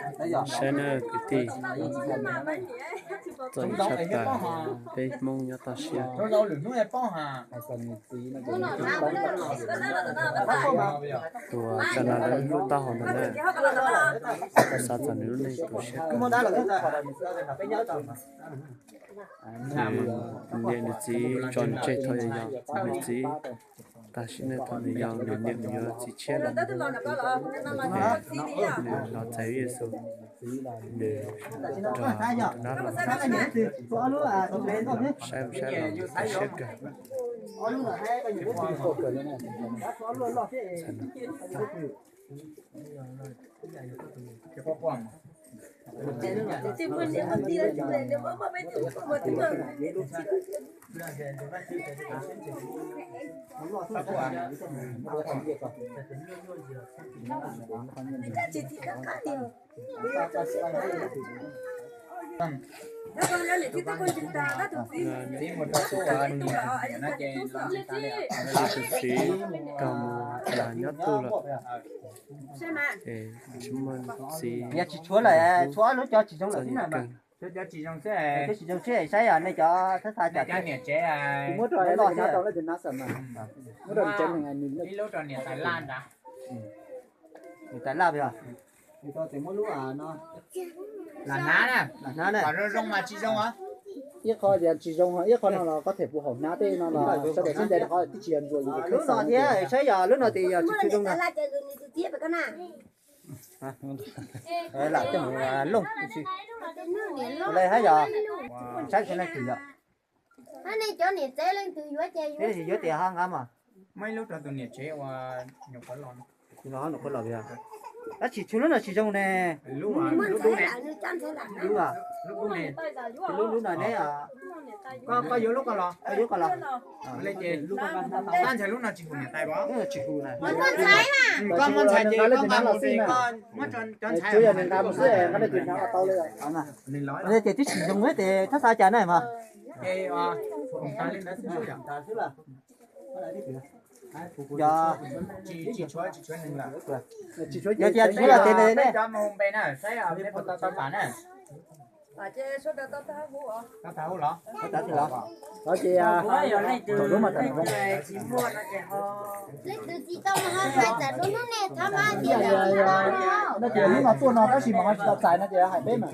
Saib nawb kwv tij, txom nyem tshaj plaws peb Hmoob nyob toj siab. Tus tsov no lawv hlub taub hau ntag na, xav txog nws lub neej tu siab kawg. Nws niam nws txiv tso nws tseg thaum yau, nws txiv tag sim neej thaum nws yau, nws niam mus yuav txiv tshiab lawm. Nws los txais Yexus, nws nrog tus nab los saib mus saib los tu siab kawg. Tus txiv tau mus nyob tu lawm, es tsis muaj txiv. Yog tsis tshuav lawm, tshuav ob lub cov tsis zoo lawm xwb na. Cov tsis zoo xwb, saib yog nej cov thab txhab cov niam tsev muab rau loj thiab. Muab rau niam tsev, ib lub rau niam tais laj nrad. Niam tais laj yog lam hnab na, lam hnab na. Zoo zoo mas tsis zoo os. Ib qho tias tsis zoo, ib qho no los có thể puas haum hnab tej no los sawv daws sib ntes rau qhov twb tsis yog ntsuas yus. Lub no thiab saib yog lub no tias yog tsis tshua zoo na. Lam coj mus looj li hab yog, saib tsis leej twg yom. Leej twg yuav tias hab nqa mas. Muaj ib lub rau tus niam tsev uas nyuam qhuav los, nyuam qhuav los, tab sis tshua lub no tsis zoo ne. Lub, lub, lub no ne, koj yuav lub ko los, koj yuav ko los. Tab ntshai lub no tsis haum niam tais os. Tsis haum na. Koj muaj ntxhais ces koj nqa mus ces koj muab cov ntxhais nqa mus xwb, nqa leej twg hnyav los tau li. Ces twb tsis zoo ces thab xav cas na mas. Yog, yog tias tsis yog tias ne, leej twg tsis tau mas ho hais txawm lub hnub nej thab mas tias, no ces hnub no tuaj no tab sis mas ho tsis tau txais no ces hais peb mas.